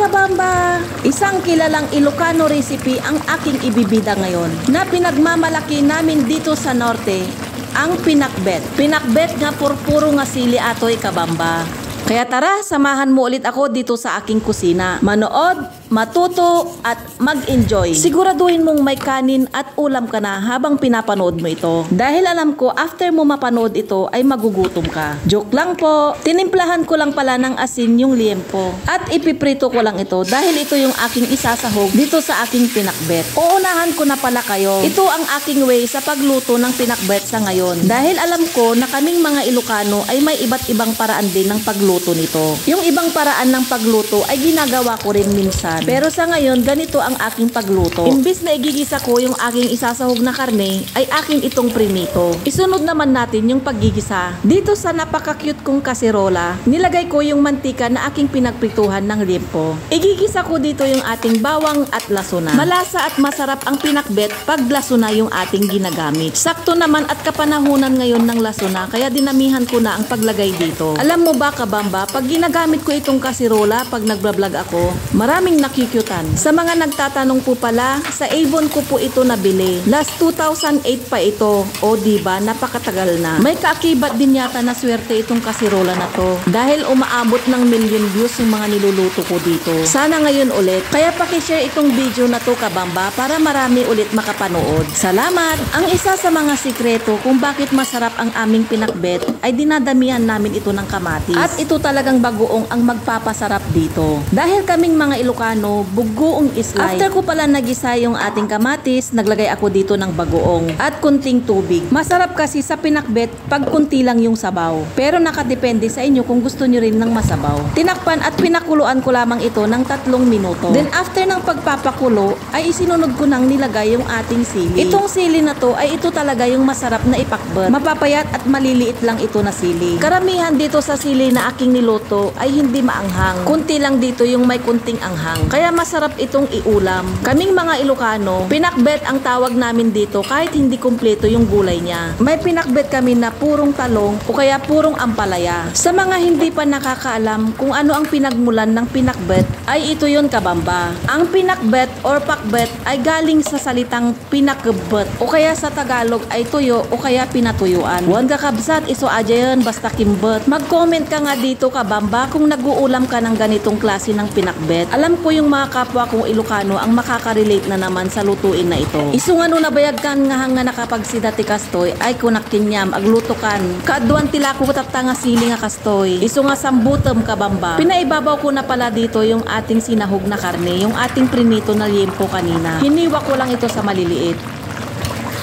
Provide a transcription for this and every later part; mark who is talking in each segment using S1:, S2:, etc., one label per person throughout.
S1: kabamba! Isang kilalang Ilocano recipe ang aking ibibida ngayon na pinagmamalaki namin dito sa norte, ang pinakbet. Pinakbet nga purpuro nga sili atoy kabamba. Kaya tara, samahan mo ulit ako dito sa aking kusina. Manood, matuto at mag-enjoy. Siguraduhin mong may kanin at ulam ka na habang pinapanood mo ito. Dahil alam ko after mo mapanood ito ay magugutom ka. Joke lang po. Tinimplahan ko lang pala ng asin yung liempo. At ipiprito ko lang ito dahil ito yung aking isasahog dito sa aking pinakbet. Uunahan ko na pala kayo. Ito ang aking way sa pagluto ng pinakbet sa ngayon. Dahil alam ko na kaming mga Ilocano ay may iba't ibang paraan din ng pagluto nito. Yung ibang paraan ng pagluto ay ginagawa ko rin minsan. Pero sa ngayon, ganito ang aking pagluto. Imbis na igigisa ko yung aking isasahog na karne, ay akin itong prinito. Isunod naman natin yung paggigisa. Dito sa napaka-cute kong kaserola, nilagay ko yung mantika na aking pinagprituhan ng liempo. Igigisa ko dito yung ating bawang at lasuna. Malasa at masarap ang pinakbet pag lasuna yung ating ginagamit. Sakto naman at kapanahunan ngayon ng lasuna, kaya dinamihan ko na ang paglagay dito. Alam mo ba kabamba, pag ginagamit ko itong kaserola pag nagbablog ako, maraming nakikyutan. Sa mga nagtatanong po pala, sa Avon ko po ito nabili. Last 2008 pa ito. O diba, napakatagal na. May kaakibat din yata na swerte itong kaserola na to. Dahil umaabot ng million views yung mga niluluto ko dito. Sana ngayon ulit. Kaya pakishare itong video na to kabamba para marami ulit makapanood. Salamat! Ang isa sa mga sikreto kung bakit masarap ang aming pinakbet ay dinadamihan namin ito ng kamatis. At ito talagang bagoong ang magpapasarap dito. Dahil kaming mga Ilocano, bugoong is life. After ko pala nagisa yung ating kamatis, naglagay ako dito ng bagoong at kunting tubig. Masarap kasi sa pinakbet pag kunti lang yung sabaw. Pero nakadepende sa inyo kung gusto nyo rin ng masabaw. Tinakpan at pinakuluan ko lamang ito ng 3 minuto. Then after ng pagpapakulo, ay isinunod ko nang nilagay yung ating sili. Itong sili na to ay ito talaga yung masarap na ipakbet. Mapapayat at maliliit lang ito na sili. Karamihan dito sa sili na aking niluto ay hindi maanghang. Kunti lang dito yung may kunting anghang. Kaya masarap itong iulam. Kaming mga Ilocano, pinakbet ang tawag namin dito kahit hindi kumpleto yung gulay niya. May pinakbet kami na purong talong o kaya purong ampalaya. Sa mga hindi pa nakakaalam kung ano ang pinagmulan ng pinakbet, ay ito yun kabamba. Ang pinakbet or pakbet ay galing sa salitang pinakbet o kaya sa Tagalog ay tuyo o kaya pinatuyuan. Huwag kakabsat, iso aja yun basta kimbet. Mag-comment ka nga dito kabamba kung nag-uulam ka ng ganitong klase ng pinakbet. Alam ko yung mga kapwa kong Ilocano ang makaka-relate na naman sa lutuin na ito. Isungano na bayag kan nga hanga nakapagsidat ti kastoy ay kunakinyam agluto kan. Kaaduan tila ko tatanga sili nga kastoy. Isu nga sambutem kabamba. Pinaibabaw ko na pala dito yung ating sinahog na karne, yung ating prinito na liempo kanina. Hiniwa ko lang ito sa maliliit.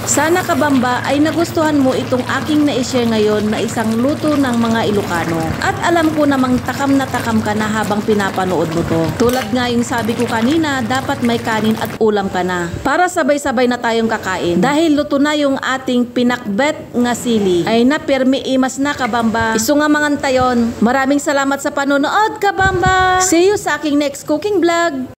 S1: Sana kabamba ay nagustuhan mo itong aking na-share ngayon na isang luto ng mga Ilocano. At alam ko namang takam na takam ka na habang pinapanood mo to. Tulad nga yung sabi ko kanina, dapat may kanin at ulam ka na. Para sabay-sabay na tayong kakain. Dahil luto na yung ating pinakbet nga sili. Ay na permi imas na kabamba. Isu nga mangantayon. Maraming salamat sa panonood kabamba. See you sa aking next cooking vlog.